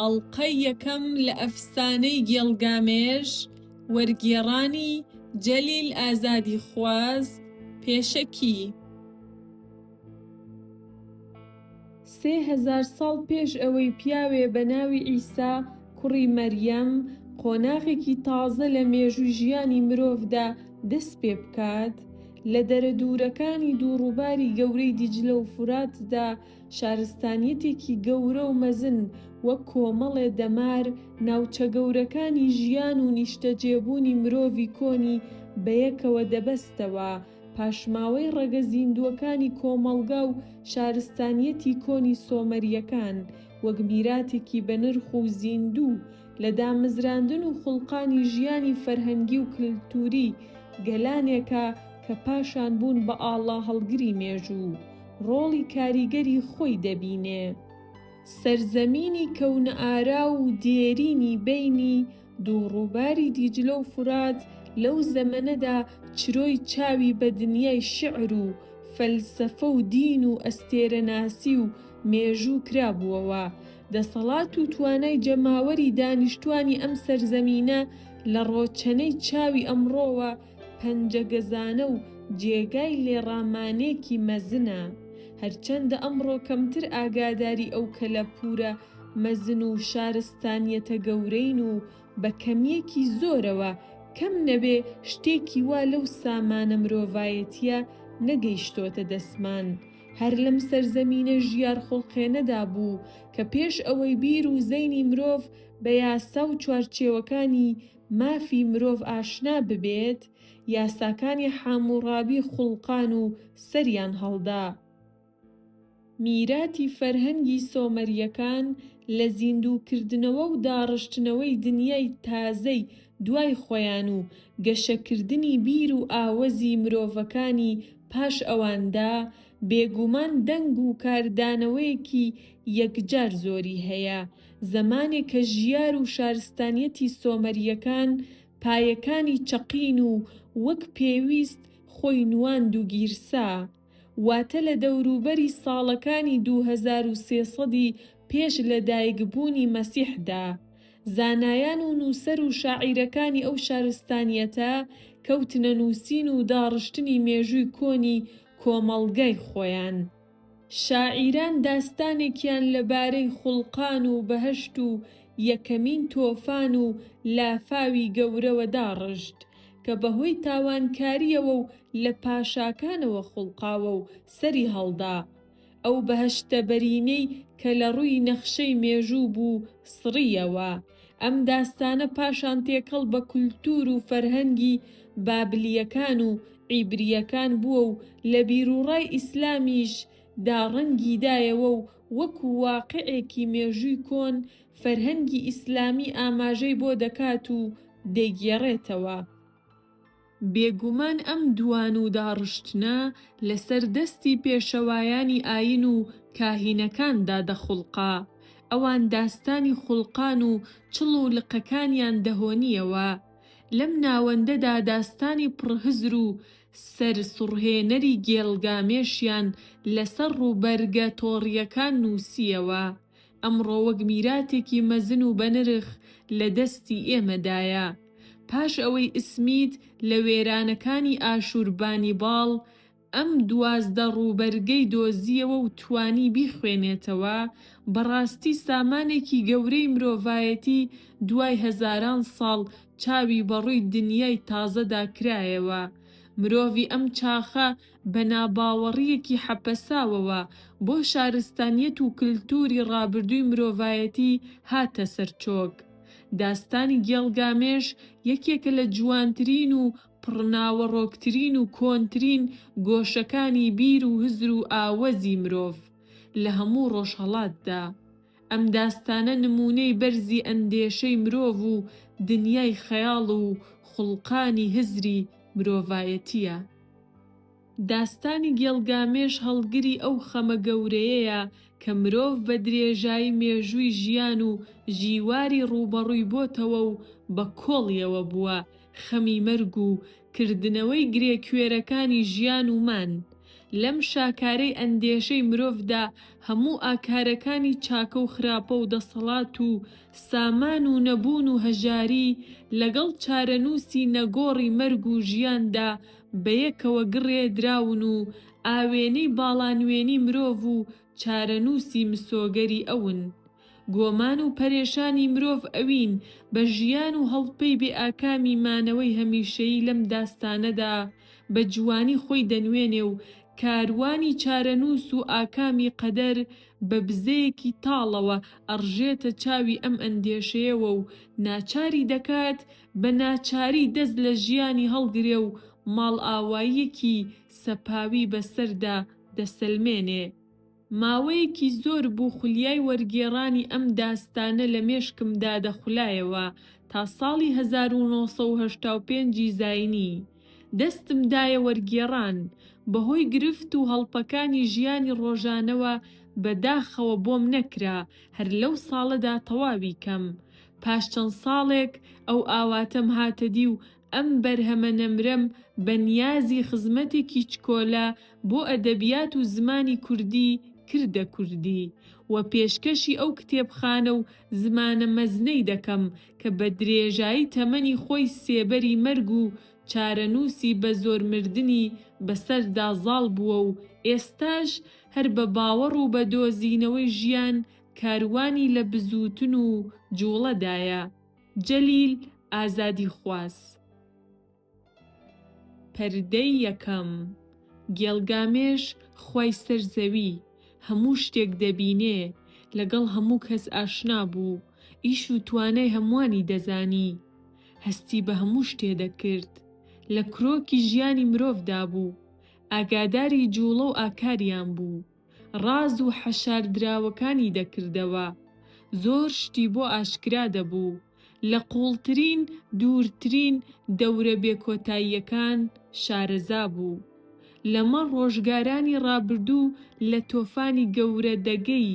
ئەڵقەی یەکەم لە ئەفسانەی گێڵگامێش، وەرگێڕانی، جەلیل ئازادیخواز، پێشەکی. 3000 ساڵ پێش ئەوەی پیاوێ بە ناوی عیسا کوڕی مەریەم قۆناغێکی تازە لە مێژووی ژیانی مرۆڤدا دەست پێ بکات، لە دەرە دوورەکانی دوو ڕووباری گەورەی دیجلە و فوراتدا شارستانیەتێکی گەورە و مەزن وەک کۆمەڵێ دەمار ناوچە گەورەکانی ژیان و نیشتەجێبوونی مرۆڤی کۆنی بەیەکەوە دەبەستەوە، پاشماوەی ڕەگە زیندووەکانی کۆمەڵگا و شارستانیەتی کۆنی سۆمەرییەکان وەک میراتێکی بەنرخ و زیندوو لە دامەزراندن و خوڵقانی ژیانی فەرهەنگی و کلتووری گەلانێکە کە پاشان بوون بە ئاڵاهەڵگری مێژوو. ڕۆڵی کاریگەری خۆی دەبینێ. سەرزەمینی کەونئارا و دێرینی بەینی دوو ڕووباری دیجلە و فورات لەو زەمەنەدا چرۆی چاوی بە دنیای شیعر و فەلسەفە و دین و ئەستێرەناسی و مێژوو کرابووەوە. دەسەڵات و توانای جەماوەری دانیشتوانی ئەم سەرزەمینە لە ڕۆچەنەی چاوی ئەمڕۆوە پەنجەگەزانە و جێگای لێڕامانێکی مەزنە. هەرچەندە ئەمڕۆ کەمتر ئاگاداری ئەو کەلەپوورە مەزن و شارستانیەتە گەورەین و بە کەمییەکی زۆرەوە کەم نەبێ شتێکی وا لەو سامانە مرۆڤایەتییە نەگەیشتۆتە دەستمان. هەر لەم سەرزەمینە ژیارخوڵقێنەدا بوو کە پێش ئەوەی بیر و زەینی مرۆڤ بە یاسا و چوارچێوەکانی مافی مرۆڤ ئاشنا ببێت، یاساکانی حاموڕابی خوڵقان و سەریان هەڵدا. میراتی فەرهەنگی سۆمەرییەکان لە زیندووکردنەوە و داڕشتنەوەی دنیای تازەی دوای خۆیان و گەشەکردنی بیر و ئاوەزی مرۆڤەکانی پاش ئەواندا، بێگومان دەنگ و کاردانەوەیەکی یەکجار زۆری هەیە. زەمانێ کە ژیار و شارستانیەتی سۆمەرییەکان پایەکانی چەقین و وەک پێویست خۆی نواند و گیرسا، واتە لە دەوروبەری ساڵەکانی 2300 ی پێش لە دایک بوونی مەسیحدا، زانایان و نووسەر و شاعیرەکانی ئەو شارستانیەتە کەوتنە نووسین و داڕشتنی مێژووی کۆنی کۆمەڵگای خۆیان. شاعیران داستانێکیان لە بارەی خوڵقان و بەهەشت و یەکەمین تۆفان و لافاوی گەورەوە داڕشت، کە بە هۆی تاوانکارییەوە و لە پاشاکانەوە خوڵقاوە و سەری هەڵدا. ئەو بەهەشتە بەرینەی کە لە ڕووی نەخشەی مێژوو بوو سڕییەوە. ئەم داستانە پاشان تێکەڵ بە کولتوور و فەرهەنگی بابلییەکان و عیبرییەکان بووە و لە بیروڕای ئیسلامیش دا ڕەنگی دایەوە و وەکوو واقیعێکی مێژووی کۆن فەرهەنگی ئیسلامی ئاماژەی بۆ دەکات و دەیگێڕێتەوە. بێگومان ئەم دوان و داڕشتنە لەسەر دەستی پێشەوایانی ئاین و کاهینەکاندا دەخوڵقا. ئەوان داستانی خوڵقان و چڵ و لقەکانیان دەهۆنییەوە. لەم ناوەندەدا داستانی پڕهزر و سەر سوڕهێنەری گێلگامێشیان لەسەر ڕووبەرگە تۆڕییەکان نووسییەوە. ئەمڕۆ وەک میراتێکی مەزن و بەنرخ لە دەستی ئێمەدایە. پاش ئەوەی ئسمیت لە وێرانەکانی ئاشووربانیباڵ ئەم 12 ڕووبەرگەی دۆزییەوە و توانی بیخوێنێتەوە، بەڕاستی سامانێکی گەورەی مرۆڤایەتی دوای هەزاران ساڵ چاوی بەڕووی دنیای تازەدا کرایەوە. مرۆڤی ئەم چاخە بە ناباوەڕییەکی حەپەساوەوە بۆ شارستانیەت و کلتوری ڕابردووی مرۆڤایەتی هاتە سەر چۆک. داستانی گێڵگامێش یەکێکە لە جوانترین و پڕناوەڕۆکترین و کۆنترین گۆشەکانی بیر و هزر و ئاوەزی مرۆڤ لە هەموو ڕۆژهەڵاتدا. ئەم داستانە نموونەی بەرزی ئەندێشەی مرۆڤ و دنیای خەیاڵ و خوڵقانی هزری مرۆڤایەتییە. داستانی گێڵگامێش هەڵگری ئەو خەمە گەورەیەیە کە مرۆڤ بە درێژایی مێژووی ژیان و ژیواری ڕووبەڕووی بۆتەوە و بە کۆڵیەوە بووە، خەمی مەرگ و کردنەوەی گرێ کوێرەکانی ژیان و مان. لەم شاکارەی ئەندێشەی مرۆڤدا هەموو ئاکارەکانی چاکە و خراپە و دەسەڵات و سامان و نەبوون و هەژاری لەگەڵ چارەنووسی نەگۆڕی مەرگ و ژیاندا بەیەکەوە گڕێ دراون و ئاوێنەی باڵانوێنی مرۆڤ و چارەنووسی مسۆگەری ئەون. گۆمان و پەرێشانی مرۆڤ ئەوین بە ژیان و هەڵپەی بێ ئاکامی مانەوەی هەمیشەیی لەم داستانەدا بە جوانی خۆی دەنوێنێ و کاروانی چارەنووس و ئاکامی قەدەر بە بزەیەکی تاڵەوە ئەڕژێتە چاوی ئەم ئەندێشەیەوە و ناچاری دەکات بە ناچاری دەست لە ژیانی هەڵگرێ و ماڵئاواییەکی سەپاوی بەسەردا دەسەلمێنێ. ماوەیەکی زۆر بوو خولیای وەرگێڕانی ئەم داستانە لە مێشکمدا دەخولایەوە تا ساڵی 1985 ی زاینی دەستم دایە وەرگێڕان، بەهۆی گرفت و هەڵپەکانی ژیانی ڕۆژانەوە بە داخەوە بۆم نەکرا هەر لەو ساڵەدا تەواوی کەم. پاش چەند ساڵێک ئەو ئاواتەم هاتە دی و ئەم بەرهەمە نەمرەم بە نیازی خزمەتێکی چکۆلە بۆ ئەدەبیات و زمانی کوردی کردە کوردی و پێشکەشی ئەو کتێبخانە و زمانە مەزنەی دەکەم کە بە درێژایی تەمەنی خۆی سێبەری مەرگ و چارەنووسی بە زۆر مردنی بە سەردا زاڵ بووە و ئێستاش هەر بە باوەڕ و بە دۆزینەوەی ژیان کاروانی لە بزووتن و جووڵەدایە. جەلیل ئازادیخواز. پەردەی یەکەم، گێڵگامێش خوای سەر زەوی، هەموو شتێک دەبینێ، لەگەڵ هەموو کەس ئاشنا بوو، ئیش و توانای هەمووانی دەزانی، هەستی بە هەموو شتێ دەکرد، لە کرۆکی ژیانی مرۆڤدا بوو، ئاگاداری جووڵە و ئاکاریان بوو. ڕاز و حەشاردراوەکانی دەکردەوە، زۆر شتی بۆ ئاشکرا دەبوو، لە قووڵترین، دوورترین دەورە بێکۆتاییەکان شارەزا بوو. لەمەڕ ڕۆژگارانی ڕابردوو لە تۆفانی گەورە دەگەی،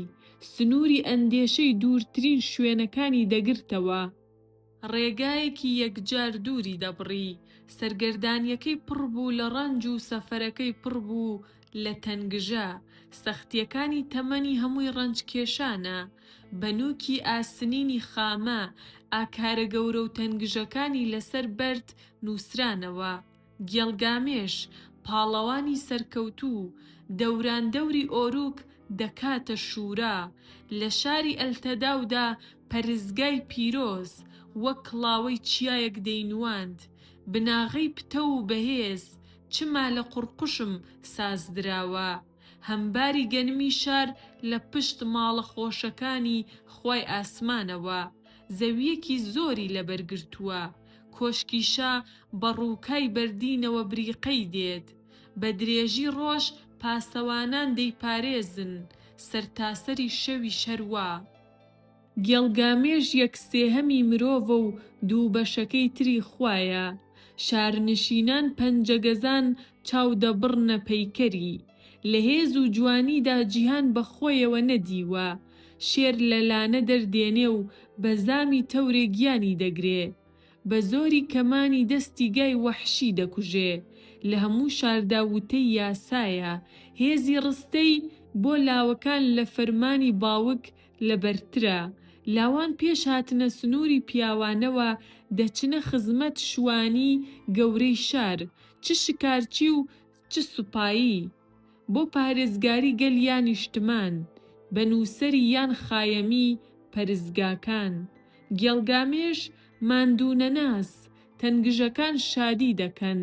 سنووری ئەندێشەی دوورترین شوێنەکانی دەگرتەوە. ڕێگایەکی یەکجار دووری دەبڕی، سەرگەردانیەکەی پڕ بوو لە ڕەنج و سەفەرەکەی پڕ بوو لە تەنگژە، سەختیەکانی تەمەنی هەمووی ڕەنجکێشانە، بە نووکی ئاسنینی خامە، ئاکارە گەورە و تەنگژەکانی لەسەر بەرد نووسرانەوە. گێڵگامێش، پاڵەوانی سەرکەوتوو، دەوراندەوری ئۆروک دەکاتە شوورا، لە شاری ئەلتەداودا پەرستگای پیرۆز، وەک کڵاوەی چیایەک دەینواند، بناغەی پتەو و بەهێز، چما لە قوڕقوشم سازدراوە. هەمباری گەنمی شار لە پشت ماڵە خۆشەکانی خوای ئاسمانەوە، زەوییەکی زۆری لەبەر گرتووە. کۆشکی شا بە ڕووکای بەردینەوە بریقەی دێت. بە درێژی ڕۆژ پاسەوانان دەیپارێزن، سەرتاسەری شەویش هەر وا. گێڵگامێش یەک سێهەمی مرۆڤە و دوو بەشەکەی تری خوایە. شارنشینان پەنجەگەزان چاو دەبڕنە پەیکەری. لە هێز و جوانیدا جیهان بە خۆیەوە نەدیوە. شێر لە لانە دەردێنێ و بە زامی تەورێ گیانی دەگرێ. بە زۆری کەمانی دەستی گای وەحشی دەکوژێ. لە هەموو شاردا وتەی یاسایە. هێزی ڕستەی بۆ لاوەکان لە فەرمانی باوک لەبەرترە. لاوان پێش هاتنە سنووری پیاوانەوە دەچنە خزمەت شوانی گەورەی شار، چ شکارچی و چ سوپایی. بۆ پارێزگاری گەل یا نیشتمان، بە نووسەری یان خایەمی پەرستگاکان. گێڵگامێش ماندوونەناس، تەنگژەکان شادی دەکەن.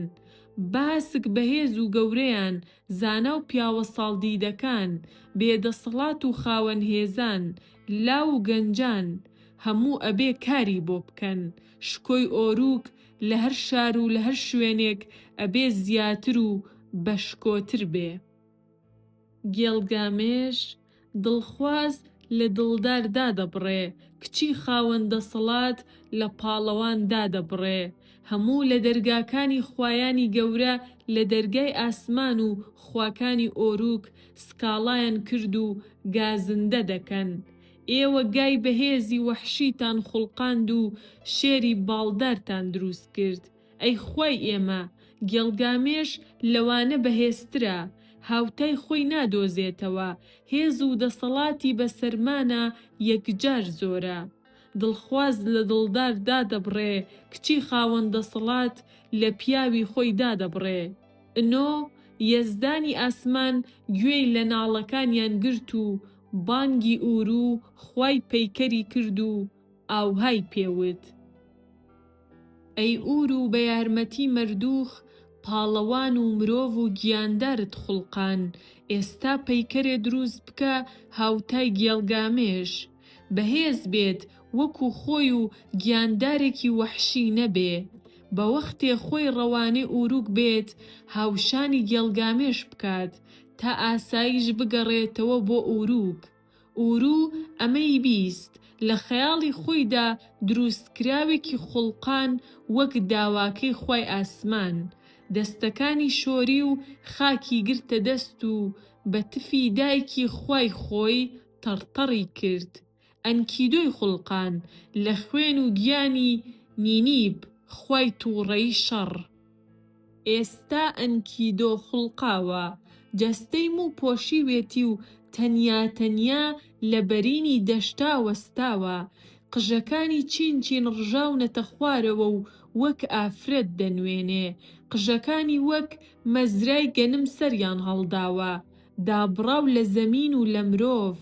باسک بەهێز و گەورەیان، زانا و پیاوە ساڵدیدەکان، بێ دەسەڵات و خاوەن هێزان، لاو و گەنجان، هەموو ئەبێ کاری بۆ بکەن. شکۆی ئۆروک لە هەر شار و لە هەر شوێنێک ئەبێ زیاتر و بە شکۆتر بێ. گێڵگامێش، دڵخواز لە دڵدار دادەبڕێ، کچی خاوەن دەسەڵات لە پاڵەوان دادەبڕێ. هەموو لە دەرگاکانی خوایانی گەورە لە دەرگای ئاسمان و خواکانی ئۆروک سکاڵایان کرد و گازندە دەکەن. ئێوە گای بەهێزی وەحشیتان خوڵقاند و شێری باڵدارتان دروست کرد. ئەی خوای ئێمە، گێڵگامێش لەوانە بەهێزترە. هاوتای خۆی نادۆزێتەوە، هێز و دەسەڵاتی بە سەرمانا یەکجار زۆرە. دڵخواز لە دڵدار دادەبڕێ، کچی خاوەن دەسەڵات لە پیاوی خۆی دادەبڕێ. ئنۆ، یەزدانی ئاسمان گوێی لە ناڵەکانیان گرت و بانگی ئورو خوای پەیکەری کرد و ئاوهای پێ وت. ئەی ئورو بە یارمەتی مەردوخ پاڵەوان و مرۆڤ و گیاندارت خوڵقان، ئێستا پەیکەرێ دروست بکە هاوتای گێڵگامێش. بەهێز بێت وەکو خۆی و گیاندارێکی وەحشی نەبێ. بە وەختێ خۆی ڕەوانەی ئوروک بێت هاوشانی گێڵگامێش بکات تا ئاسایش بگەڕێتەوە بۆ ئوروک. ئورو ئەمەی بیست، لە خەیاڵی خۆیدا دروستکراوێکی خوڵقان وەک داواکەی خوای ئاسمان. دەستەکانی شۆری و خاکی گرتە دەست و بە تفی دایکی خوای خۆی تەڕتەڕی کرد. ئەنکیدۆی خوڵقان، لە خوێن و گیانی نینیب، خوای تووڕەیی شەڕ. ئێستا ئەنکیدۆ خوڵقاوە، جەستەی موو پۆشیوێتی و تەنیا تەنیا لە بەرینی دەشتا وەستاوە، قژەکانی چین چین ڕژاونەتە خوارەوە و وەک ئافرەت دەنوێنێ، قژەکانی وەک مەزرای گەنم سەریان هەڵداوە، دابڕاو لە زەمین و لە مرۆڤ،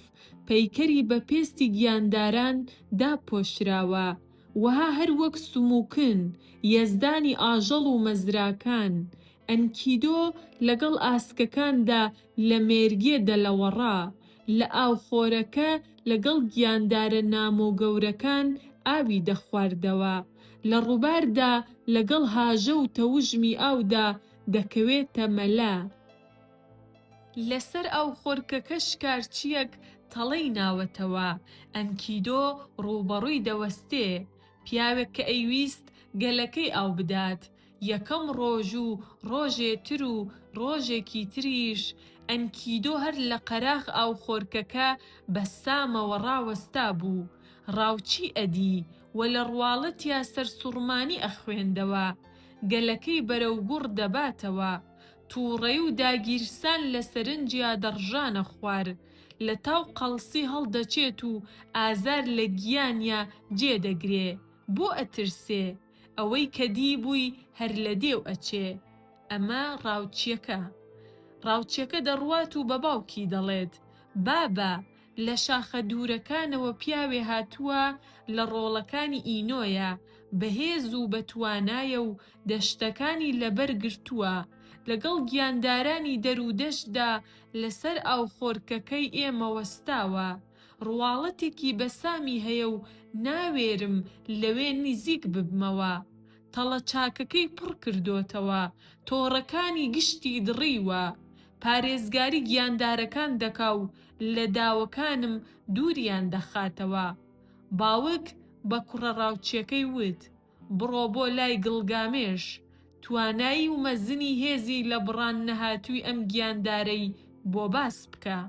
پەیکەری بە پێستی گیانداران داپۆشراوە، وەها هەر وەک سموکن، یەزدانی ئاژەڵ و مەزراکان، ئەنکیدۆ لەگەڵ ئاسکەکاندا لە مێرگێ دەلەوەڕا، لە ئاوخۆرەکە لەگەڵ گیاندارە نامۆ گەورەکان ئاوی دەخواردەوە، لە ڕووباردا لەگەڵ هاژە و تەوژمی ئاودا دەکەوێتە مەلە. لەسەر ئاوخۆرکەکە شکارچییەک تەڵەی ناوەتەوە، ئەنکیدۆ ڕووبەڕووی دەوەستێ، پیاوێک کە ئەیویست گەلەکەی ئاو بدات، یەکەم ڕۆژ و ڕۆژێ تر و ڕۆژێکی تریش، ئەنکیدۆ هەر لە قەراخ ئاوخۆرکەکە بە سامەوە ڕاوەستابوو، ڕاوچی ئەدی و لە ڕواڵەتیا سەرسوڕمانی ئەخوێندەوە، گەلەکەی بەرەو گوڕ دەباتەوە. تووڕەی و داگیرسان لە سەرنجیا دەڕژانە خوار، لە تاو قەڵسی هەڵدەچێت و ئازار لە گیانیا جێ دەگرێ. بۆ ئەترسێ؟ ئەوەی کە دیبووی هەر لە دێو ئەچێ. ئەمە ڕاوچییەکە. ڕاوچییەکە دەڕوات و بە باوکی دەڵێت، بابە، لە شاخە دوورەکانەوە پیاوێ هاتووە لە ڕۆڵەکانی ئینۆیە، بەهێز و بەتوانایە و دەشتەکانی لەبەر گرتووە، لەگەڵ گیاندارانی دەر و دەشتدا لەسەر ئاوخۆرکەکەی ئێمە وەستاوە، ڕواڵەتێکی بەسامی هەیە و ناوێرم لەوێ نیزیک ببمەوە. تەڵە چاکەکەی پڕ کردۆتەوە، تۆڕەکانی گشتی دڕیوە. پارێزگاری گیاندارەکان دەکا و لە داوەکانم دووریان دەخاتەوە. باوک بە کوڕە ڕاوچییەکەی وت، بڕۆ بۆ لای گڵگامێش، توانایی و مەزنی هێزی لە بڕان نەهاتووی ئەم گیاندارەی بۆ باس بکە.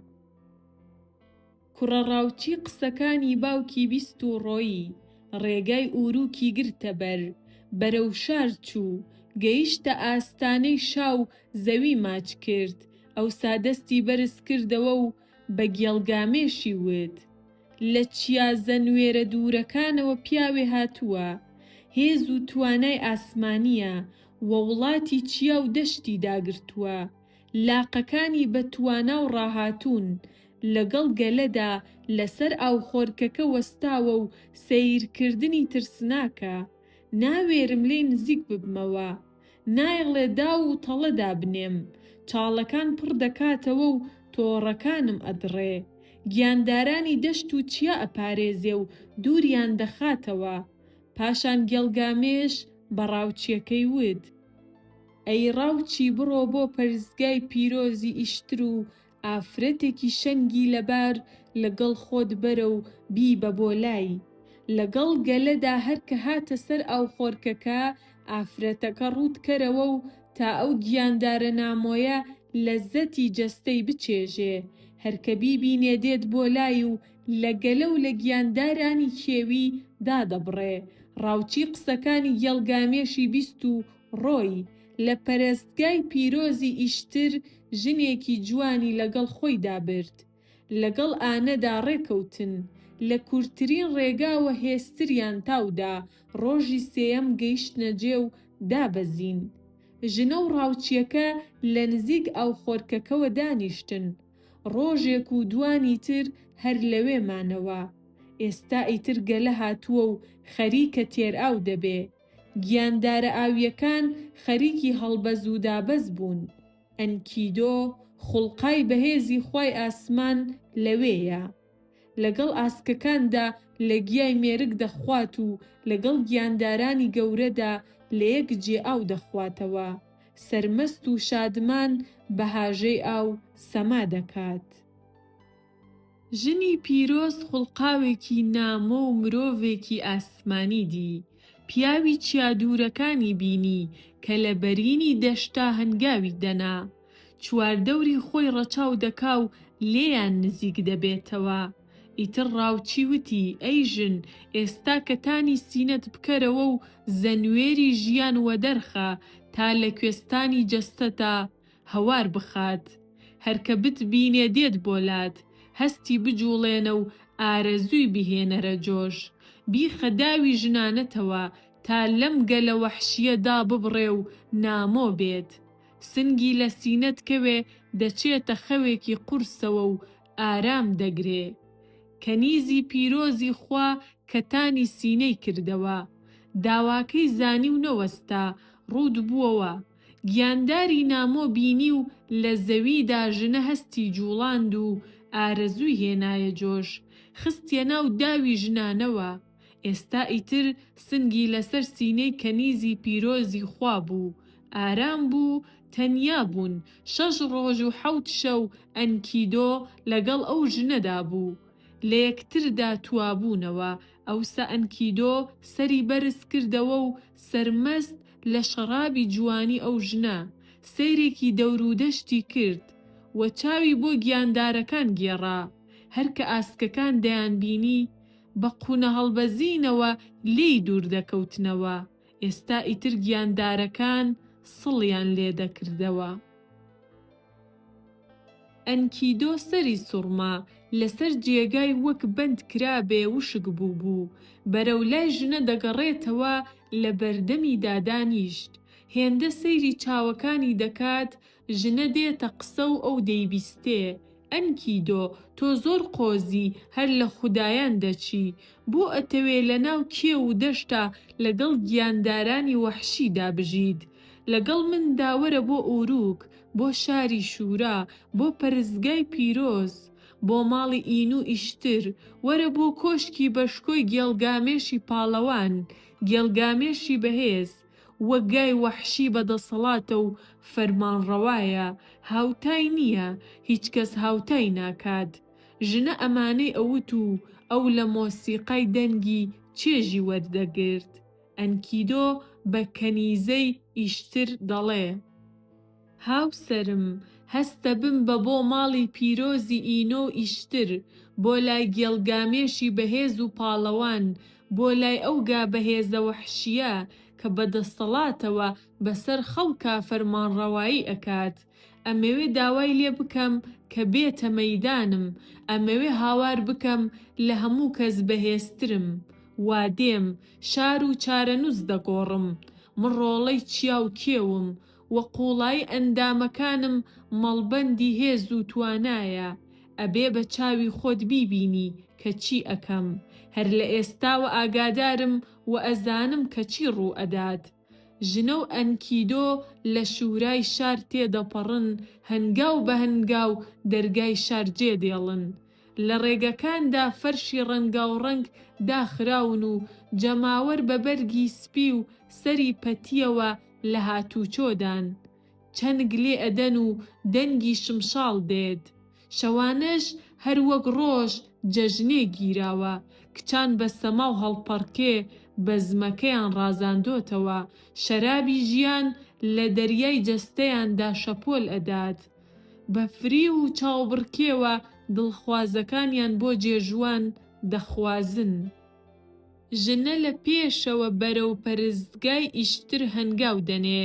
کوڕە ڕاوچی قسەکانی باوکی 20 و ڕۆیی، ڕێگای ئوروکی گرتە بەر، بەرەو شار چوو، گەیشتە ئاستانەی شا و زەوی ماچ کرد، ئەوسا دەستی بەرز کردەوە و بە گێڵگامێشی وت، لە چیا زەنوێرە دوورەکانەوە پیاوێ هاتووە، هێز و توانای ئاسمانییە و وڵاتی چیا و دەشتی داگرتووە، لاقەکانی بە توانا و ڕاهاتوون، لەگەڵ گەلەدا لەسەر ئاوخۆرکەکە وەستاوە و سەیرکردنی ترسناکە. ناوێرم لێی نزیک ببمەوە. نایەڵێ داو و تەڵە دابنێم. چاڵەکان پڕ دەکاتەوە و تۆڕەکانم ئەدڕێ. گیاندارانی دەشت و چیا ئەپارێزێ و دووریان دەخاتەوە. پاشان گێڵگامێش بە ڕاوچییەکەی وت. ئەی ڕاوچی بڕۆ بۆ پەرستگای پیرۆزی ئیشتر و ئافرەتێکی شەنگی لەبار لەگەڵ خۆت بەرە و بیبە بۆ لای. لەگەڵ گەلەدا هەر کە هاتە سەر ئاوخۆرکەکە ئافرەتەکە ڕووت کەرەوە و تا ئەو گیاندارە نامۆیە لەززەتی جەستەی بچێژێ. هەر کە بیبینێ دێت بۆ لای و لە گەلە و لە گیاندارانی کێوی دادەبڕێ. ڕاوچی قسەکانی گێڵگامێشی 20 و ڕۆی. لە پەرەستگای پیرۆزی ئیشتر ژنێکی جوانی لەگەڵ خۆیدا برد. لەگەڵ ئانەدا ڕێکەوتن. لە کورتترین ڕێگاوە هێستریان تاو دا، ڕۆژی سێیەم گەیشتنە جێ و دابەزین. ژنە و ڕاوچییەکە لە نزیک ئاوخۆرکەکەوە دانیشتن. ڕۆژێک و دوانی تر هەر لەوێ مانەوە. ئێستا ئیتر گەلە هاتووە و خەریکە تێرئاو دەبێ. گیاندارە ئاوییەکان خەریکی هەڵبەز و دابەز بوون. ئەنکیدۆ، خوڵقای بەهێزی خوای ئاسمان لەوێیە. لەگەڵ ئاسکەکاندا لە گیای مێرگ دەخوات و لەگەڵ گیاندارانی گەورەدا لە یەک جێ ئاو دەخواتەوە. سەرمەست و شادمان بە هاژەی ئاو سەما دەکات. ژنی پیرۆز خوڵقاوێکی نامۆ و مرۆڤێکی ئاسمانی دی. پیاوی چیا دوورەکانی بینی کە لە بەرینی دەشتا هەنگاوی دەنا. چواردەوری خۆی ڕەچاو دەکا و لێیان نزیک دەبێتەوە. ئیتر ڕاوچی وتی، ئەی ژن، ئێستا کەتانی سینەت بکەرەوە و زەنوێری ژیان وەدەرخە تا لە کوێستانی جەستەتا هەوار بخات. هەر کە بتبینێ دێت بۆ لات، هەستی بجوڵێنە و ئارەزووی بهێنەرە جۆش. بیخە داوی ژنانەتەوە تا لەم گەلە وەحشییە داببڕێ و نامۆ بێت. سنگی لە سینەت کەوێ دەچێتە خەوێکی قورسەوە و ئارام دەگرێ. کەنیزی پیرۆزی خوا کەتانی سینەی کردەوە. داواکەی زانی و نەوەستا، ڕووت بووەوە. گیانداری نامۆ بینی و لە زەویدا ژنە هەستی جووڵاند و ئارەزووی هێنایە جۆش. خستیە ناو داوی ژنانەوە. ئێستا ئیتر سنگی لەسەر سینەی کەنیزی پیرۆزی خوا بوو. ئارام بوو، تەنیا بوون. شەش ڕۆژ و حەوت شەو ئەنکیدۆ لەگەڵ ئەو ژنەدا بوو. لە یەکتردا توابوونەوە. ئەوسا ئەنکیدۆ سەری بەرز کردەوە و سەرمەست لە شەڕابی جوانی ئەو ژنە، سەیرێکی دەورودەشتی کرد و چاوی بۆ گیاندارەکان گێڕا. هەر کە ئاسکەکان دەیانبینی، بە قونەهەڵبەزینەوە لێی دوور دەکەوتنەوە. ئێستا ئیتر گیاندارەکان سڵیان لێ دەکردەوە. ئەنکیدۆ سەری سوڕما، لەسەر جێگای وەک بەند کرابێ وشک بووبوو. بەرەو لای ژنە دەگەڕێتەوە لە بەردەمیدا دانیشت. هێندە سەیری چاوەکانی دەکات، ژنە دێتە قسە و ئەو دەیبیستێ. ئەنکیدۆ، تۆ زۆر قۆزی، هەر لە خودایان دەچی. بۆ ئەتەوێ لە ناو کێو و دەشتا لەگەڵ گیاندارانی وەحشیدا بژیت؟ لەگەڵ مندا وەرە بۆ ئوروک، بۆ شاری شورا، بۆ پەرستگای پیرۆز، بۆ ماڵی ئینو ئیشتر، وەرە بۆ کۆشکی بەشکۆی گێڵگامێشی پاڵەوان، گێڵگامێشی بەهێز. وەک گای وەحشی بە دەسەڵاتە و فەرمانڕەوایە، هاوتای نییە، هیچ کەس هاوتای ناکات. ژنە ئەمانەی ئەوت و ئەو لە مۆسیقای دەنگی چێژی وەردەگرت. ئەنکیدۆ بە کەنیزەی ئیشتر دەڵێ. هاوسەرم، هەستە بمبە بۆ ماڵی پیرۆزی ئینۆ و ئیشتر، بۆ لای گێڵگامێشی بەهێز و پاڵەوان، بۆ لای ئەو گا بەهێزە وەحشییە کە بە دەستەڵاتەوە بەسەر خەڵکا فەرمانڕەوایی ئەکات. ئەمەوێ داوای لێ بکەم کە بێتە مەیدانم، ئەمەوێ هاوار بکەم لە هەموو کەس بەهێزترم. وا دێم، شار و چارەنووس دەگۆڕم. من ڕۆڵەی چیا و کێوم، وە قووڵایی ئەندامەکانم مەڵبەندی هێز و توانایە. ئەبێ بە چاوی خۆت بیبینی کە چی ئەکەم. هەر لە ئێستاوە ئاگادارم و ئەزانم کە چی ڕوو ئەدات. ژنە و ئەنکیدۆ لە شورای شار تێدەپەڕن، هەنگاو بە هەنگاو دەرگای شار جێدێڵن. لە ڕێگەکاندا فەرشی ڕەنگاوڕەنگ داخراون و جەماوەر بە بەرگی سپی و سەری پەتییەوە لە هاتوچۆدان. چەنگ لێ ئەدەن و دەنگی شمشاڵ دێت. شەوانەش هەر وەک ڕۆژ جەژنێ گیراوە، کچان بە سەما و هەڵپەڕکێ بەزمەکەیان ڕازاندۆتەوە، شەرابی ژیان لە دەریای جەستەیاندا شەپۆل ئەدات. بە فریو و چاوبڕکێوە دڵخوازەکانیان بۆ جێژوان دەخوازن. ژنە لە پێشەوە بەرەو پەرستگای ئیشتر هەنگاو دەنێ.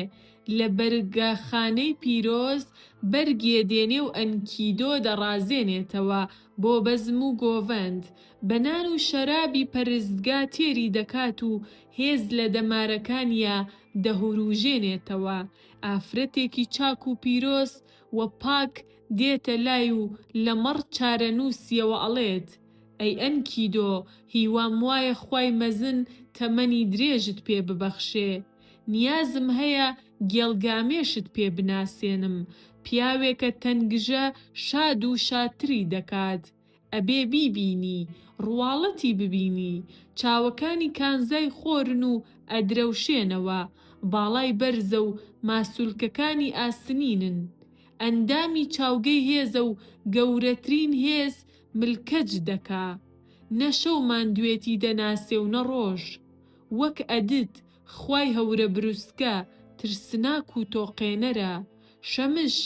لە بەرگەخانەی پیرۆز بەرگێ دێنێ و ئەنکیدۆ دەڕازێنێتەوە بۆ بەزم و گۆڤەند. بە نان و شەرابی پەرستگا تێری دەکات و هێز لە دەمارەکانیا دەهوروژێنێتەوە. ئافرەتێکی چاک و پیرۆز و پاک دێتە لای و لە مەڕ چارەنووسیەوە ئەڵێت، ئەی ئەنکیدۆ هیوام وایە خوای مەزن تەمەنی درێژت پێ ببەخشێ. نیازم هەیە گێڵگامێشت پێ بناسێنم. پیاوێکە تەنگژە شاد و شادتری دەکات. ئەبێ بیبینی، ڕواڵەتی ببینی. چاوەکانی کانزای خۆرن و ئەدرەوشێنەوە. باڵای بەرزە و ماسولکەکانی ئاسنینن. ئەندامی چاوگەی هێزە و گەورەترین هێز ملکەچ دەکا. نە شەو ماندوێتی دەناسێ و نە ڕۆژ. وەک ئەدد، خوای هەورەبروسکە، ترسناک و تۆقێنەرە. شەمش،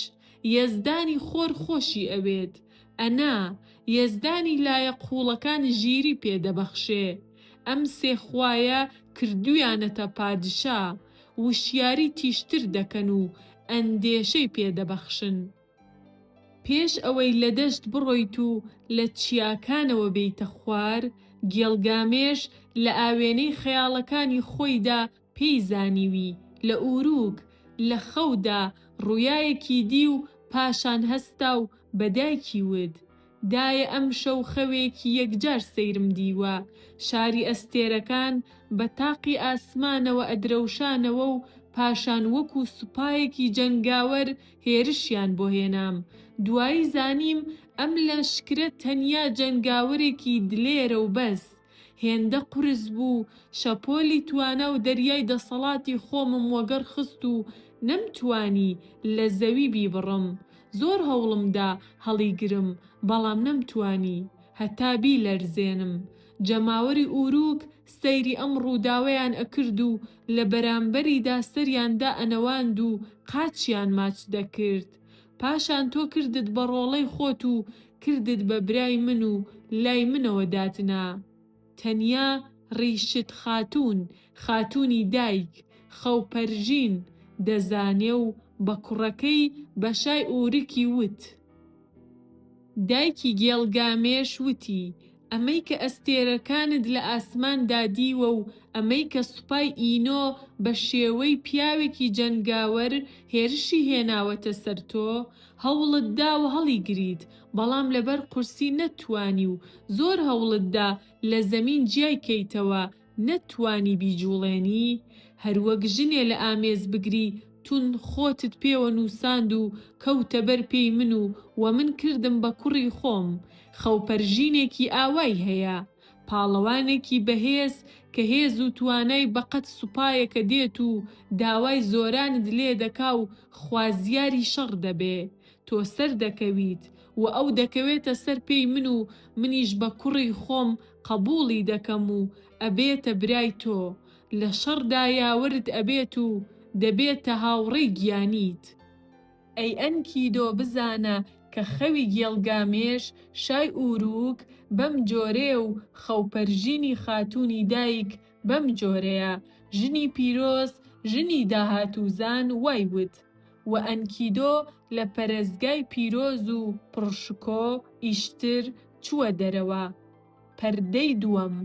یەزدانی خۆر خۆشی ئەوێت. ئەنا، یەزدانی لایە قووڵەکان ژیری پێ دەبەخشێ. ئەم سێ خوایە کردوویانەتە پادشا، وشیاری تیژتر دەکەن و ئەندێشەی پێ دەبەخشن. پێش ئەوەی لە دەشت بڕۆیت و لە چیاکانەوە بێیتە خوار، گێڵگامێش لە ئاوێنەی خەیاڵەکانی خۆیدا پێی زانیوی، لە ئوروک، لە خەودا ڕویایەکی دی و پاشان هەستا و بە دایکی وت، دایە ئەمشەو خەوێکی یەکجار سەیرم دیوە، شاری ئەستێرەکان بە تاقی ئاسمانەوە ئەدرەوشانەوە و پاشان وەکو سوپایەکی جەنگاوەر هێرشیان بۆ هێنام، دوایی زانیم ئەم لەشکرە تەنیا جەنگاوەرێکی دلێرە و بەس، هێندە قورس بوو شەپۆلی توانا و دەریای دەسەڵاتی خۆمم وەگەڕ خست و نەمتوانی لە زەوی بیبڕم، زۆر هەوڵم دا هەڵیگرم بەڵام نەمتوانی هەتا بیلەرزێنم. جەماوەری ئوروک سەیری ئەم ڕووداوەیان ئەکرد و لە بەرامبەریدا سەریان دائەنەواند و قاچیان ماچ دەکرد. پاشان تۆ کردت بە ڕۆڵەی خۆت و کردت بە برای من و لای منەوە داتنا. تەنیا ڕیشت خاتوون، خاتوونی دایک، خەوپەرژین، دەزانێ و بە کوڕەکەی، بە شای ئوورکی وت. دایکی گێڵگامێش وتی، ئەمەی کە ئەستێرەکانت لە ئاسماندا دیوە و ئەمەی کە سوپای ئینۆ بە شێوەی پیاوێکی جەنگاوەر هێرشی هێناوەتە سەر تۆ، هەوڵت داوە هەڵیگریت، بەڵام لەبەر قورسی نەتتوانی و زۆر هەوڵت دا لە زەمین جیای کەیتەوە نەتتوانی بیجوڵێنی، هەروەک ژنێ لە ئامێز بگری توند خۆتت پێوە نووساند و کەوتە بەر پێی من و وە من کردم بە کوڕی خۆم، خەوپەرژینێکی ئاوای هەیە. پاڵەوانێکی بەهێز کە هێز و توانای بەقەد سوپایەکە دێت و داوای زۆرانت لێ دەکا و خوازیاری شەڕ دەبێ. تۆ سەردەکەویت و ئەو دەکەوێتە سەر پێی من و منیش بە کوڕی خۆم قەبووڵی دەکەم و ئەبێتە برای تۆ. لە شەڕدا یاوەرت ئەبێت و دەبێتە هاوڕێی گیانیت. ئەی ئەنکیدۆ بزانە کە خەوی گێڵگامێش شای ئوروک بەم جۆرەیە و خەوپەرژینی خاتوونی دایک بەم جۆرەیە، ژنی پیرۆز، ژنی داهاتووزان وای وت. و ئەنکیدۆ لە پەرستگای پیرۆز و پڕشکۆ، ئیشتر، چووە دەرەوە. پەردەی دووەم.